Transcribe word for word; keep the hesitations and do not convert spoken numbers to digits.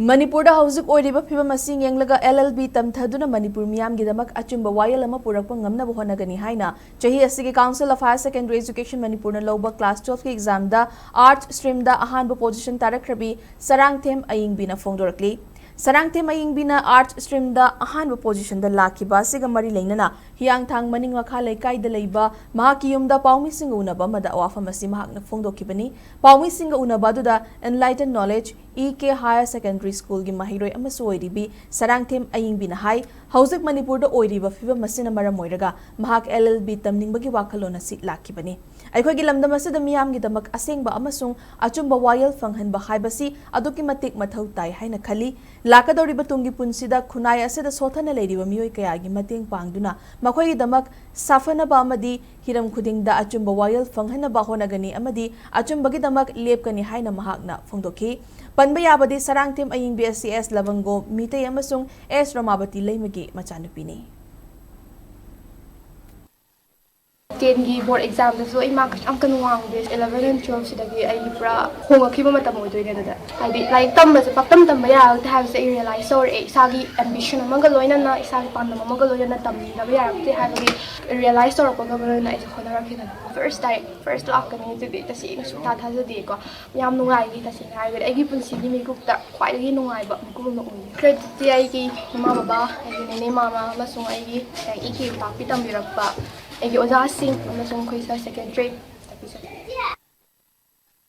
ꯃꯅꯤꯄꯨꯔꯗ ꯍꯧꯖꯤꯛ ꯑꯣꯏꯔꯤꯕ ꯐꯤꯕꯝ ꯑꯁꯤ ꯌꯦꯡꯂꯒ L L B ꯇꯝꯊꯗꯨꯅ ꯃꯅꯤꯄꯨꯔ ꯃꯤꯌꯥꯝꯒꯤꯗꯃꯛ ꯑꯆꯨꯝꯕ ꯋꯥꯌꯦꯜ ꯑꯃ ꯄꯨꯔꯛꯄ ꯉꯝꯅꯕ ꯍꯣꯠꯅꯒꯅꯤ ꯍꯥꯏꯅ ꯆꯍꯤ ꯑꯁꯤꯒꯤ Council of Higher Secondary Education ꯃꯅꯤꯄꯨꯔꯅ ꯂꯧꯕ class twelve ꯀꯤ exam ꯗ Arts stream ꯗ ꯑꯍꯥꯟꯕ position ꯇꯥꯔꯛꯈ꯭ꯔꯕꯤ Sarangthem ꯑꯌꯤꯡꯕꯤꯅ ꯐꯣꯡꯗꯣꯔꯛꯂꯤ꯫ Sarangthem ꯑꯌꯤꯡꯕꯤꯅ Arts stream ꯗ ꯑꯍꯥꯟꯕ position ꯗ ꯂꯥꯛꯈꯤꯕ ꯑꯁꯤꯒ ꯃꯔꯤ ꯂꯩꯅꯅ ꯍꯤꯌꯥꯡꯊꯥꯡ ꯃꯅꯤꯡ ꯃꯈꯥ ꯂꯩꯀꯥꯏꯗ ꯂꯩꯕ ꯃꯍꯥꯛꯀꯤ ꯌꯨꯝꯗ ꯄꯥꯎꯃꯤꯁꯤꯡꯒ ꯎꯅꯕ ꯑꯃꯗ ꯋꯥꯐꯝ ꯑꯁꯤ ꯃꯍꯥꯛꯅ ꯐꯣꯡꯗꯣꯛꯈꯤꯕꯅꯤ꯫ ꯄꯥꯎꯃꯤꯁꯤꯡꯒ ꯎꯅꯕ ꯑꯗꯨꯗ Enlighten Knowledge E K Higher Secondary School ꯒꯤ ꯃꯍꯩꯔꯣꯏ ꯑꯃꯁꯨ ꯑꯣꯏꯔꯤꯕꯤ ꯁꯔꯥꯡꯊꯦꯝ ꯑꯌꯤꯡꯕꯤꯅ ꯍꯥꯏ, ꯍꯧꯖꯤꯛ ꯃꯅꯤꯄꯨꯔꯗ ꯑꯣꯏꯔꯤꯕ ꯐꯤꯕꯝ ꯑꯁꯤꯅ ꯃꯔꯝ ꯑꯣꯏꯔꯒ ꯃꯍꯥꯛ L L B ꯇꯝꯅꯤꯡꯕꯒꯤ ꯋꯥꯈꯜꯂꯣꯟ ꯑꯁꯤ ꯂꯥꯛꯈꯤꯕꯅꯤ꯫ ꯑꯩꯈꯣꯏꯒꯤ ꯂꯝꯗꯝ ꯑꯁꯤꯗ ꯃꯤꯌꯥꯝꯒꯤꯗꯃꯛ ꯑꯁꯦꯡꯕ ꯑꯃꯁꯨꯡ ꯑꯆꯨꯝꯕ ꯋꯥꯌꯦꯜ ꯐꯪꯍꯟꯕ ꯍꯥꯏꯕꯁꯤ ꯑꯗꯨꯛꯀꯤ ꯃꯇꯤꯛ ꯃꯊꯧ ꯇꯥꯏ ꯍꯥꯏꯅ ꯈꯜꯂꯤ꯫ ꯂꯥꯛꯀꯗꯧꯔꯤꯕ ꯇꯨꯡꯒꯤ ꯄꯨꯟꯁꯤꯗ ꯈꯨꯟꯅꯥꯏ ꯑꯁꯤꯗ ꯁꯣꯠꯊꯅ ꯂꯩꯔꯤꯕ ꯃꯤꯑꯣꯏ ꯀꯌꯥꯒꯤ ꯃꯇꯦꯡ ꯄꯥꯡꯗꯨꯅ ꯃꯈꯣꯏꯒꯤꯗꯃꯛ ꯁꯥꯐꯅꯕ ꯑꯃꯗꯤ ꯍꯤꯔꯝ ꯈꯨꯗꯤꯡꯗ ꯑꯆꯨꯝꯕ ꯋꯥꯌꯦꯜ ꯐꯪꯍꯟꯅꯕ ꯍꯣꯠꯅꯒꯅꯤ ꯑꯃꯗꯤ ꯑꯆꯨꯝꯕꯒꯤꯗꯃꯛ ꯂꯦꯞꯀꯅꯤ ꯍꯥꯏꯅ ꯃꯍꯥꯛꯅ ꯐꯣꯡꯗꯣꯛꯈꯤ꯫ ꯄꯟꯕ ꯌꯥꯕꯗꯤ ꯁꯔꯥꯡꯊꯦꯝ ꯑꯌꯤꯡꯕꯤ ꯑꯁꯤ ꯑꯦꯁ ꯂꯕꯪꯒꯣ ꯃꯤꯇꯩ ꯑꯃꯁꯨꯡ ꯑꯦꯁ ꯔꯣꯃꯥꯕꯇꯤ ꯂꯩꯃꯒꯤ ꯃꯆꯥꯅꯨꯄꯤꯅꯤ꯫ ꯇꯦꯟꯒꯤ ꯕꯣꯔꯗ ꯑꯦꯛꯖꯥꯝꯗꯁꯨ ꯑꯩ ꯃꯥꯔꯛ ꯀꯩꯁꯨ ꯌꯥꯝ ꯀꯟꯅ ꯋꯥꯡꯗꯦ꯫ Eleven and twelve ꯁꯤꯗꯒꯤ ꯑꯩꯒꯤ ꯄꯨꯔꯥ ꯍꯣꯡꯉꯛꯈꯤꯕ ꯃꯇꯝ ꯑꯣꯏꯗꯣꯏꯅꯦ꯫ ꯑꯗꯨꯗ ꯍꯥꯏꯗꯤ ꯂꯥꯏꯔꯤꯛ ꯇꯝꯕꯁꯦ ꯄꯪꯇꯝ ꯇꯝꯕ ꯌꯥꯔꯛꯇꯦ ꯍꯥꯏꯕꯁꯦ ꯑꯩ realize ꯇꯧꯔꯛꯑꯦ꯫ ꯏꯁꯥꯒꯤ ambition ꯑꯃꯒ ꯂꯣꯏꯅꯅ, ꯏꯁꯥꯒꯤ ꯄꯥꯟꯗꯝ ꯑꯃꯒ ꯂꯣꯏꯅꯅ ꯇꯝꯗꯕ ꯌꯥꯔꯛꯇꯦ ꯍꯥꯏꯕꯒꯤ realize ꯇꯧꯔꯛꯄꯒ ꯂꯣꯏꯅꯅ ꯑꯩꯁꯦ ꯍꯣꯠꯅꯔꯛꯈꯤꯕꯅꯦ꯫ First ꯇꯥꯏ, first ꯂꯥꯛꯀꯅꯤ ꯑꯗꯨꯗꯤ ꯇꯁꯦꯡꯅ ꯁꯨꯡꯊꯥ ꯊꯥꯖꯗꯦꯀꯣ꯫ ꯌꯥꯝ ꯅꯨꯡꯉꯥꯏꯈꯤ ꯇꯁꯦꯡꯅ ꯍꯥꯏꯔꯒꯗꯤ꯫ ꯑꯩꯒꯤ ꯄꯨꯟꯁꯤꯒꯤ ꯃꯤꯀꯨꯞꯇ ꯈ꯭ꯋꯥꯏꯗꯒꯤ ꯅꯨꯡꯉꯥꯏꯕ ꯃꯤꯀꯨꯞ ꯑꯃ ꯑꯣꯏꯌꯦ꯫ Creditꯇꯤ ꯑꯩꯒꯤ ꯏꯃꯥ ꯕꯕꯥ, ꯑꯩꯒꯤ ꯅꯦꯅꯦ ꯃꯥꯃ ꯑꯃꯁꯨꯡ ꯑꯩꯒꯤ ꯏꯀꯦ ꯇꯥꯛꯄꯤ ꯇꯝꯕꯤꯔꯛꯄ ꯑꯩꯒꯤ ꯑꯣꯖꯥꯁꯤꯡ ꯑꯃꯁꯨꯡ ꯑꯩꯈꯣꯏ sir secretary ꯇꯥꯛꯄꯤꯖꯩ꯫